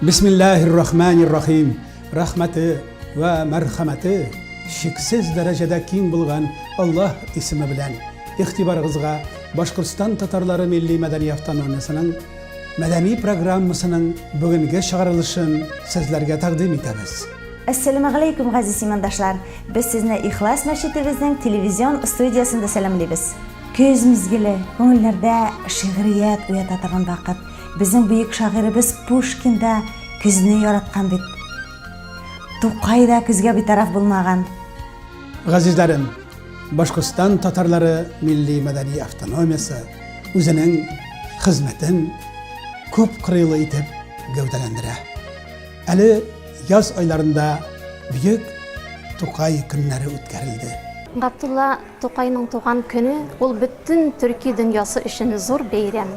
Бисмиллаһир рахманир рахим. Рәхмәте вә мәрхәмәте чиксез дәрәҗәдә киң булган Аллаһ исеме белән игътибарыгызга Башкортстан татарлары милли-мәдәни автономиясенең мәдәни программасының бүгенге чыгарылышын сезләргә тәкъдим итәбез. Әссәламегаләйкүм, газиз имандашлар! Без сезне Ихлас мәчетебезнең телевизион студиясендә сәламлибез. Көз мизгеле, күңелләрдә шигърият уята торган вакыт. Безнең бөек шагыйребез Пушкин да көзне яраткан бит. Тукай да көзгә битараф булмаган. Газизләрем, Башкортстан татарлары милли-мәдәни автономиясе үзенең хезмәтен күп кырыйлы итеп гәүдәләндерә. Әле яз айларында бөек Тукай көннәре үткәрелде. Габдулла Тукайның туган көне ул бөтен төрки дөньясы өчен зур бәйрәм.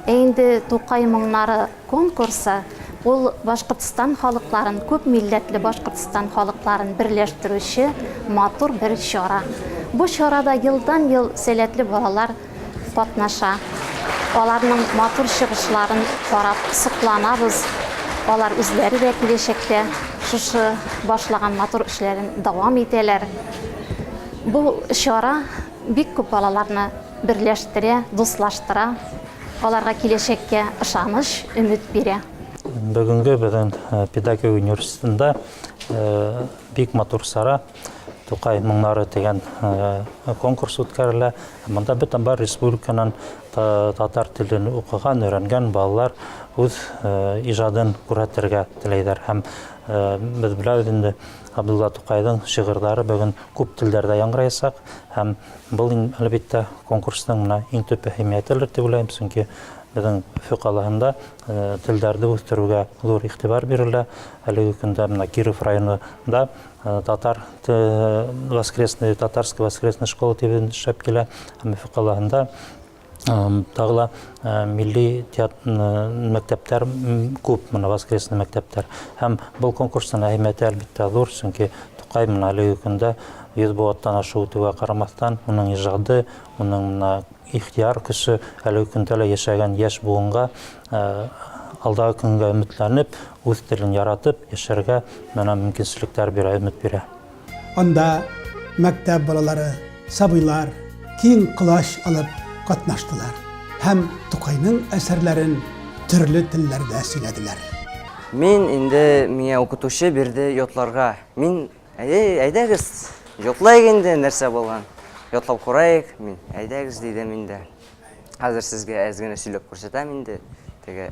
Ә инде Тукай моңнары конкурсы ул Башкортстан халыкларын, күп милләтле Башкортстан халыкларын берләштерүче матур бер чара. Бу чарада елдан-ел сәләтле балалар катнаша. Аларның матур чыгышларын карап сокланабыз. Алар үзләре дә киләчәктә шушы башлаган матур эшләрен дәвам итәләр. Бу чара бик күп балаларны берләштерә, дуслаштыра, аларга киләчәккә ышаныч, өмет бирә. Бүгенге безнең педагогия университетында бик матур сара Тукай моңнары дигән конкурс үткәрелә. Монда бөтен бар республиканың татар телен укыган, өйрәнгән балалар үз иҗадын күрсәтергә теләйләр. Һәм без беләбез инде, Габдулла Тукайның шигырьләре бүген күп телләрдә яңгыраячак һәм был, әлбәттә, конкурсның менә иң төп әһәмиятелер дип уйлыйм, чөнки безнең Өфе калаһында телләрне үстерүгә зур игътибар бирелә. Әлеге көндә менә Киров районында татар воскресный, татарская воскресная школа дип эшләп килә һәм Өфе калаһында Тагы да милли мәктәпләр күп, менә воскресный мәктәпләр. Һәм был конкурсның әһәмияте әлбәттә зур, чөнки Тукай менә әлеге көндә 100 быуаттан ашып үтүгә карамастан, уның иҗады, уның менә ихтыяр көче әлеге көндә лә яшәгән яшь буынга алдагы көнгә өметләнеп, үз телен яратып яшәргә менә мөмкинчелекләр бирә, өмет бирә. Анда мәктәп балалары, сабыйлар киң колач алып катнаштылар һәм Тукайның әсәрләрен төрле телләрдә сөйләделәр. Мин инде миңа укытучы бирде йотларга. Мин, әй, әйдәгез, йотлайык инде, нәрсә булган. Йотлап караек, мин, әйдәгез, дидем инде. Хәзер сезгә әз генә сөйләп күрсәтәм инде, теге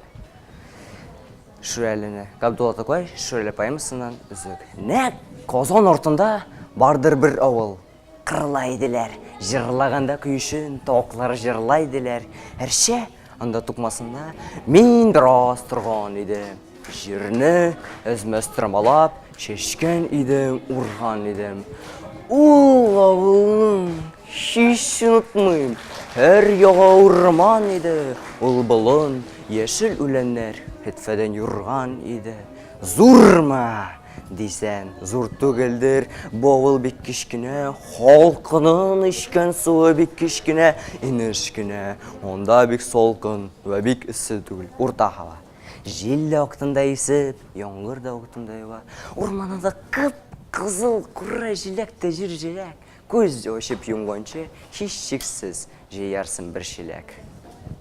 Шүрәлене. Габдулла Тукай Шүрәле поэмасыннан өзек. Нәкъ Казан артында бардыр бер авыл. Кырыла иделәр, җырлаганда көешен тавыклар җырлай иделәр. Әрчә анда тукмасында мин бераз торган идем. Җирне әзмәз тырмалап, чәчкән идем, урган идем. Ул авылның һич онытмыйм, һәр ягы урман иде, ул болын, яшел үләннәр хәтфәдән юрган иде. Зурмы? Дисәң, зур түгелдер, бу авыл бик кечкенә, халкының эчкән суы бик кечкенә, инеш кенә, анда бик салкын вә бик эссе түгел, урта һава. Җил дә вакытында исеп, яңгыр да вакытында ява. Урманында кып-кызыл кура җиләк тә җир җиләк. Күз ачып йомганчы, һичшиксез, җыярсың бер чиләк.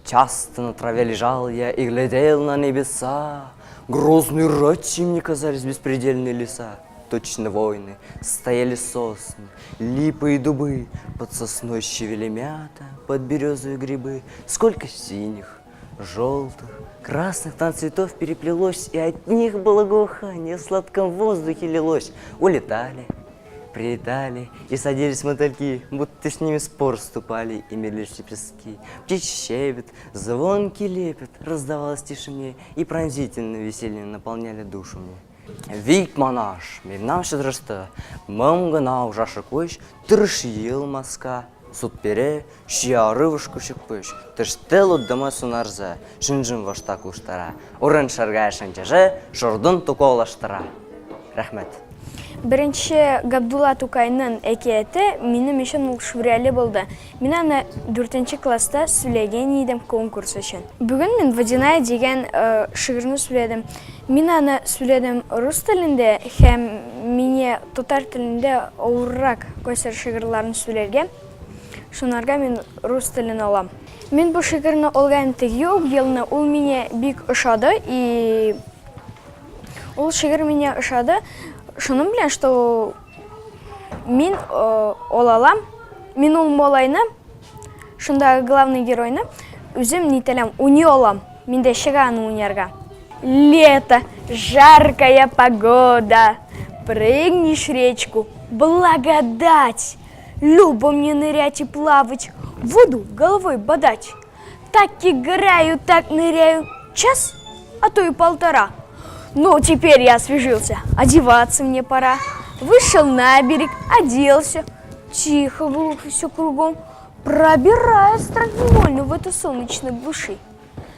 Часто на траве лежал я и глядел на небеса. Грозные рати мне казались беспредельные леса. Точно войны, стояли сосны, липы и дубы, под сосной щавели мята, под березой грибы. Сколько синих, желтых, красных там цветов переплелось, и от них благоухание в сладком воздухе лилось. Улетали, прилетали и садились мотыльки, будто с ними спор вступали и мирились лепестки. Птичий щебет, звонкий лепет раздавалось в тишине, и пронзительно веселье наполняли душу мне. Вик манаш, мемнам шыдрышты, мым гына ужашы коч, тырыш йылмаска, суд пере, шиярывыш кучык пыч, тышты луддыма сунарзы, шынжым вашта куштара, урын шаргая шанчажы, шордын туколаштыра. Рәхмәт. Беренче Габдулла Тукайның әкияте минем өчен ул Шүрәле булды. Мин аны дүртенче класста сөйләгән идем конкурс өчен. Бүген мин Водяная дигән шигырьне сөйләдем. Мин аны сөйләдем рус телендә һәм мине татар телендә авыррак кайсыр шигырьләрне сөйләргә. Шунарга мин рус телен алам. Мин бу шигырьне алган теге үк елны ул мине бик ошады и ул шигырь мине ошады. Шуның белән, что мин алалам, мин ул малайны, шундагы главный геройны үзем нитәләм, уйный алам. Миндә чыга аны уйнарга. Лето, жаркая погода, прыгнешь в речку, благодать. Любо мне нырять и плавать, воду головой бодать. Так играю, так ныряю, час, а то и полтора. Ну, теперь я освежился, одеваться мне пора. Вышел на берег, оделся. Тихо, глухо все кругом. Пробираю страх невольно в эту солнечной глуши.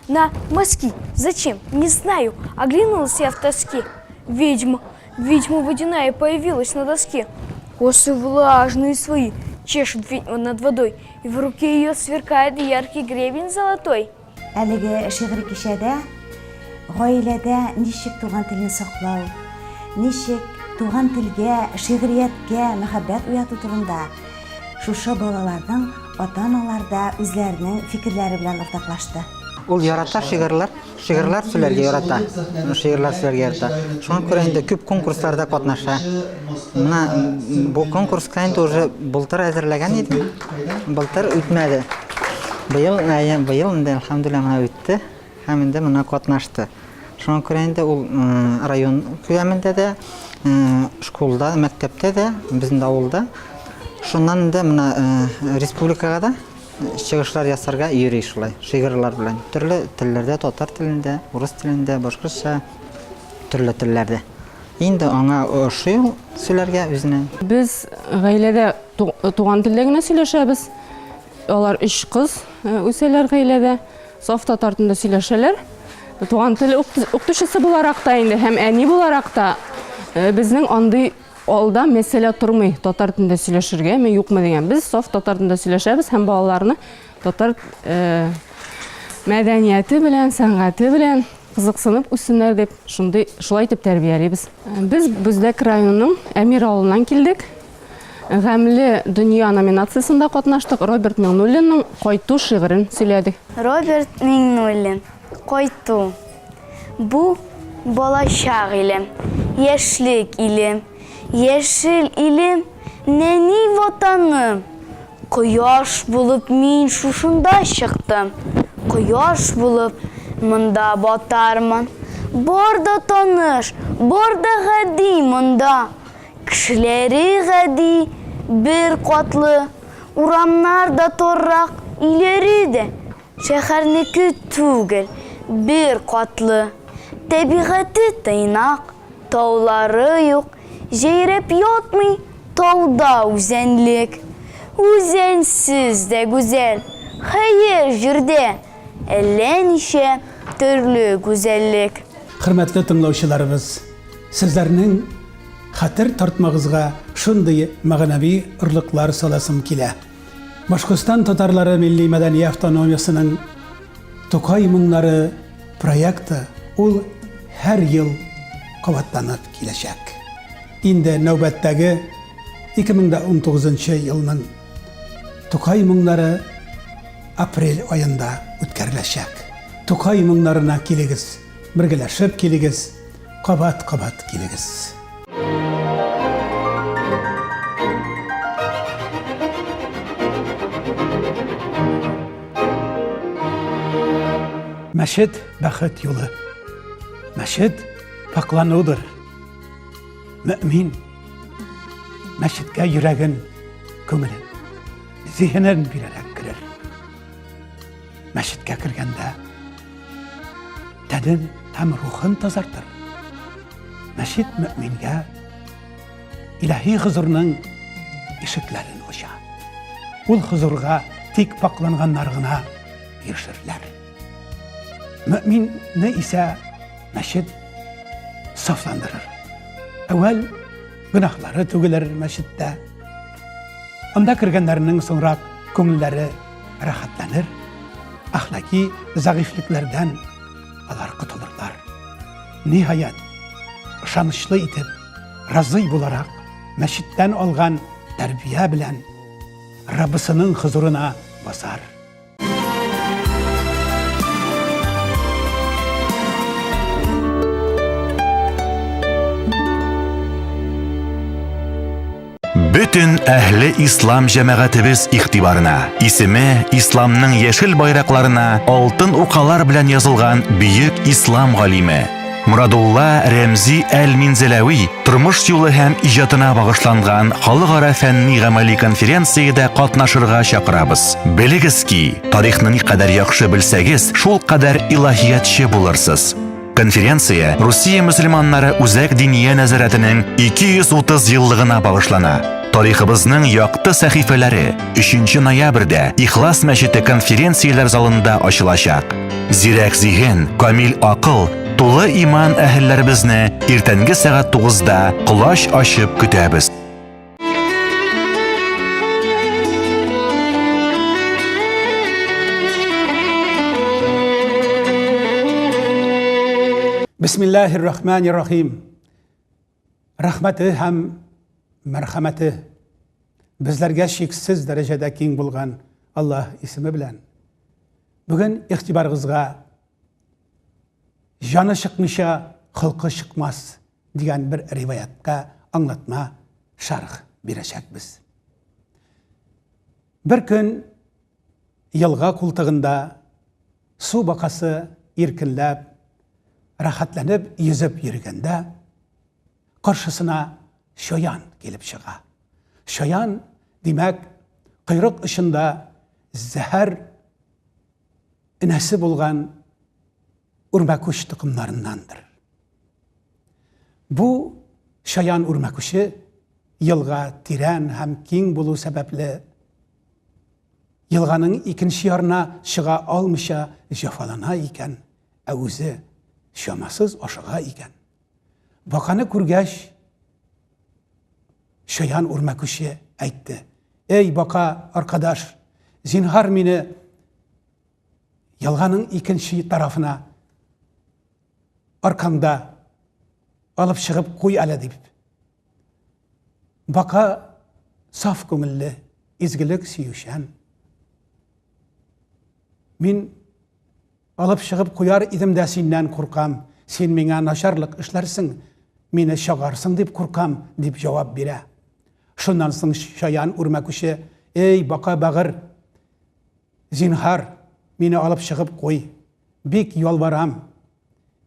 На мазки. Зачем? Не знаю. Оглянулась я в тоске. Ведьма, ведьма водяная появилась на доске. Косы влажные свои чешет ведьма над водой, и в руке ее сверкает яркий гребень золотой. Әлеге шигъри кичәдә гаиләдә ничек туган телне саклау, ничек туган телгә, шигърияткә мәхәббәт уяту турында Шушы балаларның ата-аналар да үзләренең фикерләре белән уртаклашты. Ул ярата шигырьләр, шигырьләр сөйләргә ярата. Шигырьләр сөйләргә ярата. Шуңа күрә инде күп конкурсларда катнаша. Менә бу конкурска инде уже былтыр әзерләгән идем. Былтыр үтмәде. Быел, быел инде әлхәмдүлилләһ менә үтте. Һәм инде моны катнашты. Шуңа күрә инде ул район күләмендә дә, школда, мәктәптә дә, безнең авылда. Шуннан инде менә республикага да чыгышлар ясарга йөри шулай, шигырьләр белән. Төрле телләрдә, татар телендә, урыс телендә, башкортча, төрле телләрдә. Инде аңа ошый ул сөйләргә үзенә. Без гаиләдә туган телдә генә сөйләшәбез. Алар өч кыз үсәләр гаиләдә. Саф татар телендә сөйләшәләр. Туган тел укытучысы буларак та инде һәм әни буларак та э, безнең андый алда мәсьәлә тормый татар телендә сөйләшергәме, юкмы дигән. Без саф татар телендә сөйләшәбез һәм балаларны татар э, мәдәнияте белән, сәнгате белән кызыксынып үссеннәр дип, шундый шулай итеп тәрбиялибез. Без Бүздәк районының Әмир авылыннан килдек. Гамьле дөнья номинациясендә катнаштык. Роберт Миңнуллинның Кайту шигырен сөйләдек. Роберт Миңнуллин, Кайту. Бу, балачак илем, яшьлек илем, яшел илем, нәни Ватаным. Кояш булып мин шушында чыктым, кояш булып монда батармын. Бар да таныш, бар да гади монда. Кешеләре гади, бер катлы, урамнар да таррак, өйләре дә шәһәрнеке түгел, бер катлы. Табигате тыйнак, таулары юк, җәйрәп ятмый тауда үзәнлек. Үзәнсез дә гүзәл, хәер җирдә әллә ничә төрле гүзәллек. Хөрмәтле тыңлаучыларыбыз, сезләрнең Хәтер тартмагызга шундый мәгънәви орлыклар саласым килә. Башкортстан татарлары милли-мәдәни автономиясенең Тукай моңнары проекты ул һәр ел кабатланып киләчәк. Инде нәүбәттәге 2019 нчы елның Тукай моңнары апрель аенда үткәреләчәк. Тукай моңнарына килегез, бергәләшеп килегез! Кабат-кабат килегез. Мәчет бәхет юлы. Мәчет пакланудыр. Мөмин мәчеткә йөрәген, күңелен, зиһенен бирәрәк керер. Мәчеткә кергәндә тәнен һәм рухын тазартыр. Мәчет мөмингә илаһи хозурның ишекләрен ача. Ул хозурга тик пакланганнар гына ирешерләр. Мөминне исә мәчет сафландырыр. Әүвәл гөнаһлары түгелер мәчеттә. Анда кергәннәрнең соңрак күңелләре рәхәтләнер, әхлаки зәгыйфьлекләрдән алар котылырлар. Ниһаять, ышанычлы итеп, разый буларак, мәчеттән алган тәрбия белән Раббысының хозурына басар. Бөтен әһле ислам җәмәгатебез игътибарына, исеме исламның яшел байракларына алтын укалар белән язылган бөек ислам галиме Мурадулла Рәмзи әл-Минзәләви тормыш юлы һәм иҗатына багышланган халыкара фәнни-гамәли конференциядә катнашырга чакырабыз. Белегез ки, тарихны никадәр яхшы белсәгез, шулкадәр илаһиятче булырсыз. Конференция Русия мөселманнары Үзәк диния нәзарәтенең 230 еллыгына багышлана. Тарихыбызның якты сәхифәләре 3 ноябрьдә Ихлас мәчете конференцияләр залында ачылачак. Зирәк зиһен, камил акыл, тулы иман әһелләребезне иртәнге сәгать 9-да колач ачып көтәбез. Бисмиллахир рахманир рахим. Рәхмәте һәм мәрхәмәте безләргә чиксез дәрәҗәдә киң булган Аллаһ исеме белән. Бүген игътибарыгызга җаны чыкмыйча холкы чыкмас дигән бер риваятка аңлатма шарх бирәчәкбез. Бер көн елга култыгында су бакасы иркенләп, рәхәтләнеп йөзеп йөргәндә, каршысына чаян килеп чыга. Чаян, димәк, койрык очында зәһәр энәсе булган үрмәкүч токымнарыннандыр. Бу чаян үрмәкүче елга тирән һәм киң булу сәбәпле, елганың икенче ярына чыга алмыйча җәфалана икән, ә үзе чамасыз ашыга икән. Баканы күргәч, чаян үрмәкүче әйтте: "Эй, бака, аркадаш, зинһар мине елганың икенче тарафына аркаңда алып чыгып куй әле дип. Бака саф күңелле, изгелек сөючән. Мин алып чыгып куяр идем дә синнән куркам. Син миңа начарлык эшләрсең, мине чагарсың дип куркам, дип җавап бирә. Шуннан соң чаян үрмәкүче, эй, бака бәгырь, зинһар, мине алып чыгып куй. Бик ялварам.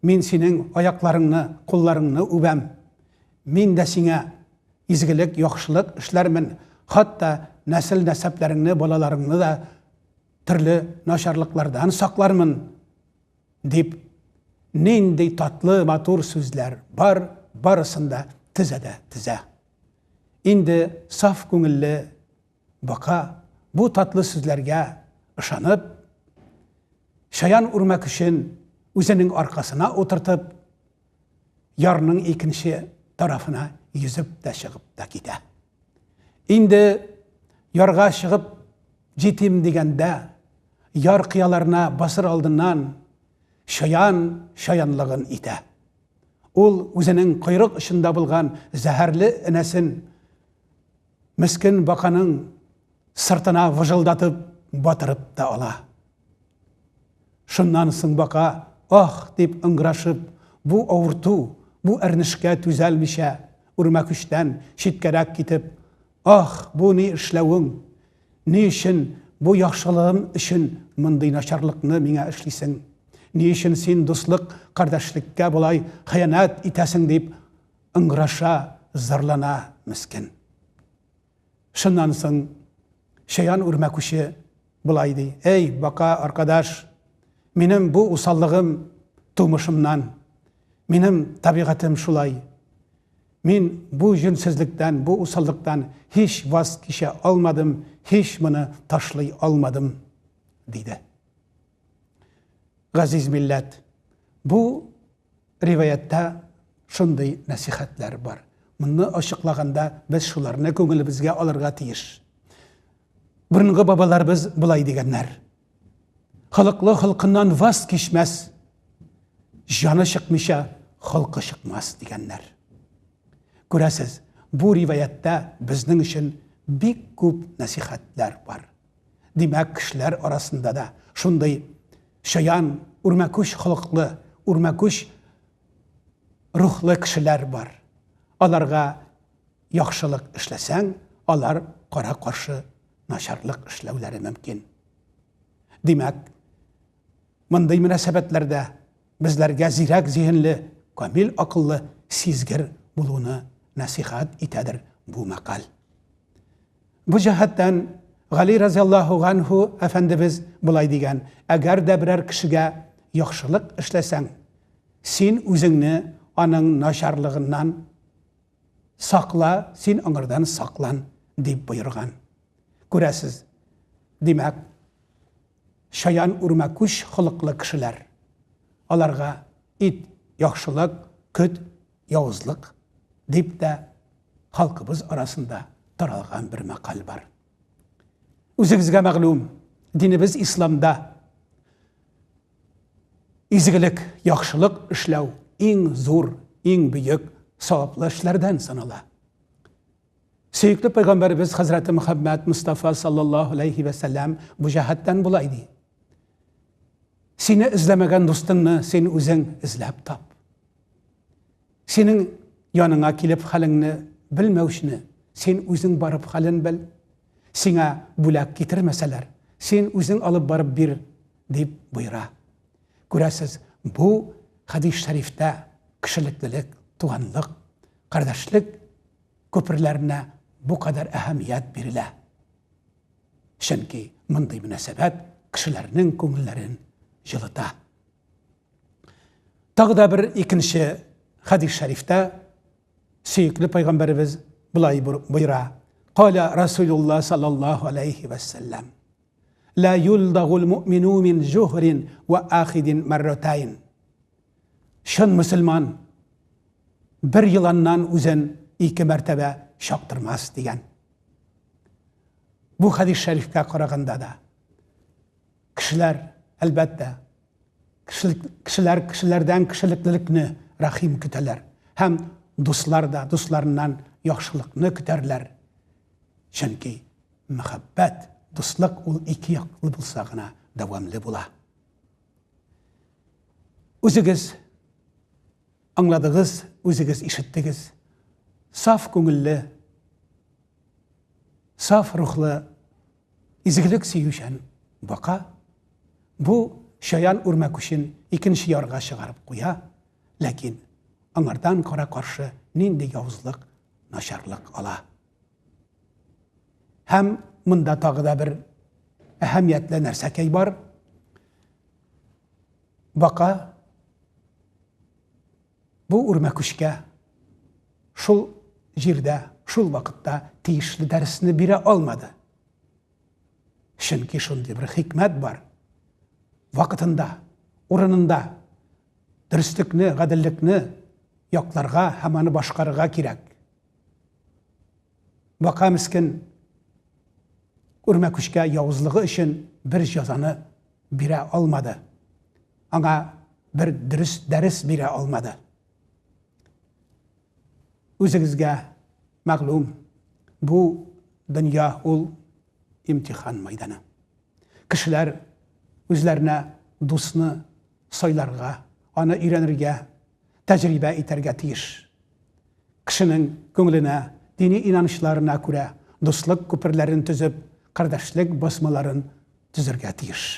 Мин синең аякларыңны, кулларыңны үбәм. Мин дә сиңа изгелек, яхшылык эшләрмен, хатта нәсел-нәсәпләреңне, балаларыңны да төрле начарлыклардан саклармын, дип, нинди татлы, матур сүзләр бар, барысын да тезә дә тезә. Инде саф күңелле Бака, бу татлы сүзләргә ышанып, чаян үрмәкүчен үзенең аркасына утыртып, ярның икенче тарафына йөзеп тә чыгып та китә. Инде ярга чыгып җитим дигәндә, яр кыяларына басыр алдыннан чаян чаянлыгын итә. Ул үзенең койрык очында булган зәһәрле энәсен Мескен баканың сыртына выжылдатып батырып та ала. Шуннан соң бака, ах, дип ыңгырашып, бу авырту, бу әрнешкә түзәлмичә, үрмәкүчтән читкәрәк китеп, ах, бу ни эшләвең? Ни өчен бу яхшылыгым өчен мондый начарлыкны миңа эшлисең? Ни өчен син дуслык, кардәшлеккә болай хыянәт итәсең, дип Ыңгыраша, зарлана мескен. Шуннан соң чаян үрмәкүче болай ди, Әй, бака аркадаш, минем бу усаллыгым тумышымнан. Минем табигатем шулай. Мин бу җүнсезлектән, бу усаллыктан һич ваз кичә алмадым, һич моны ташлый алмадым, диде. Газиз милләт, бу Риваятьтә шундый нәсихәтләр бар. Моны ачыклаганда без шуларны күңелебезгә алырга тиеш. Борынгы бабаларыбыз болай дигәннәр. Холыклы холкыннан ваз кичмәс, җаны чыкмыйча холкы чыкмас дигәннәр. Күрәсез, бу риваятьтә безнең өчен бик күп нәсихәтләр бар. Димәк, кешеләр арасында да шундый чаян, үрмәкүч холыклы, үрмәкүч рухлы кешеләр бар. Аларга яхшылык эшләсәң, алар кара-каршы начарлык эшләүләре мөмкин. Димәк, мондый мөнәсәбәтләрдә безләргә зирәк зиһенле, камил акыллы, сизгер булуны нәсыйхәт итәдер бу мәкаль. Бу җәһәттән Гали разияллаһу ганһу әфәндебез болай дигән, Әгәр дә берәр кешегә яхшылык эшләсәң, син үзеңне аның начарлыгыннан сакла, син аңардан саклан, дип боерган. Күрәсез, димәк, чаян үрмәкүч холыклы кешеләр. Аларга ит, яхшылык, көт, явызлык дип тә халкыбыз арасында таралган бер мәкаль бар. Үзегезгә мәгълүм, динебез исламда изгелек, яхшылык эшләү иң зур, иң бөек саваплы эшләрдән санала. Сөекле пәйгамбәребез хәзрәте Мөхәммәд Мустафа саллаллаһу алейхи вә сәлләм бу җәһәттән болай ди. Сине эзләмәгән дустыңны син үзең эзләп тап. Синең яныңа килеп хәлеңне белмәүчене син үзең барып хәлен бел. Сиңа бүләк китермәсәләр, син үзең алып барып бир, дип боера. Күрәсез, бу хәдис шәрифтә кешелеклелек, туганлык, кардәшлек күперләренә бу кадәр әһәмият бирелә. Чөнки мондый мөнәсәбәт кешеләрнең күңелләрен җылыта. Тагы да бер икенче хәдис шәрифтә сөекле пайгамбәребез болай боера. Каля Расулулла саллаллаху алейхи вәссәлләм. Ла юлдагул муъмину мин жухрин ва ахидин марратайн. Чын мөселман бер еланнан үзен ике мәртәбә чактырмас дигән. Бу хәдис шәрифкә караганда да кешеләр, әлбәттә, Кешеләр кешеләрдән кешелеклелекне, рәхим көтәләр. Һәм дуслар да дусларыннан яхшылыкны көтәрләр. Чөнки мәхәббәт, дуслык ул ике яклы булса гына дәвамлы була. Үзегез аңладыгыз, үзегез ишеттегез. Саф күңелле, саф рухлы Изгелек сөючән бака бу чаян үрмәкүчен икенче ярга чыгарып куя, ләкин аңардан кара-каршы нинди явызлык, начарлык ала. Һәм монда тагы да бер әһәмиятле нәрсәкәй бар. Бака бу үрмәкүчкә шул җирдә, шул вакытта тиешле дәресне бирә алмады. Чөнки шундый бер хикмәт бар. Вакытында, урынында дөреслекне, гаделлекне якларга һәм аны башкарырга кирәк. Бака мескен үрмәкүчкә явызлыгы өчен бер җәзаны бирә алмады. Аңа бер дөрес дәрес бирә алмады. Үзегезгә мәгълүм, бу дөнья ул имтихан майданы. Кешеләр үзләренә дусны сайларга, аны өйрәнергә, тәҗрибә итәргә тиеш. Кешенең күңеленә, дини инанычларына күрә дуслык күперләрен төзеп, кардәшлек басмаларын төзергә тиеш.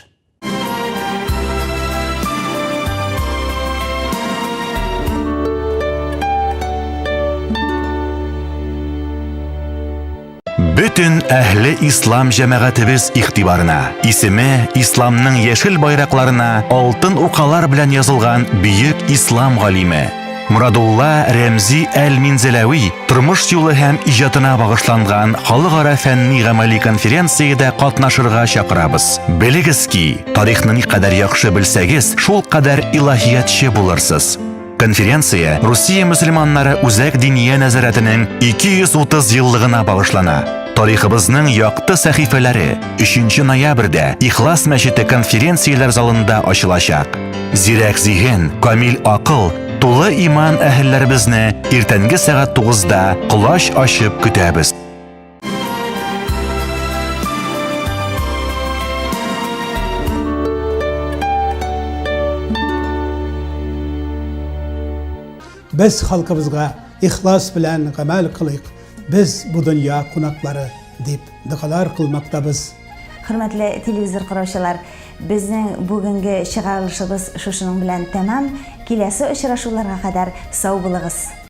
Бөтен әһле ислам җәмәгатебез игътибарына, исеме исламның яшел байракларына алтын укалар белән язылган бөек ислам галиме Мурадулла Рәмзи әл-Минзәләви тормыш юлы һәм иҗатына багышланган халыкара фәнни-гамәли конференциядә катнашырга чакырабыз. Белегез ки, тарихны никадәр яхшы белсәгез, шулкадәр илаһиятче булырсыз. Конференция Русия мөселманнары Үзәк диния нәзарәтенең 230 еллыгына багышлана. Тарихыбызның якты сәхифәләре 3 ноябрьдә Ихлас мәчете конференцияләр залында ачылачак. Зирәк зиһен, камил акыл, Тулы иман әһелләребезне иртәнге сәгать 9-да колач ачып көтәбез. Без халкыбызга ихлас белән гамәл кылыйк, без бу дөнья кунаклары, дип догалар кылмактабыз. Хөрмәтле телевизор караучылар, безнең бүгенге чыгарылышыбыз шушының белән тәмам. Киләсе очрашуларга кадәр сау булыгыз!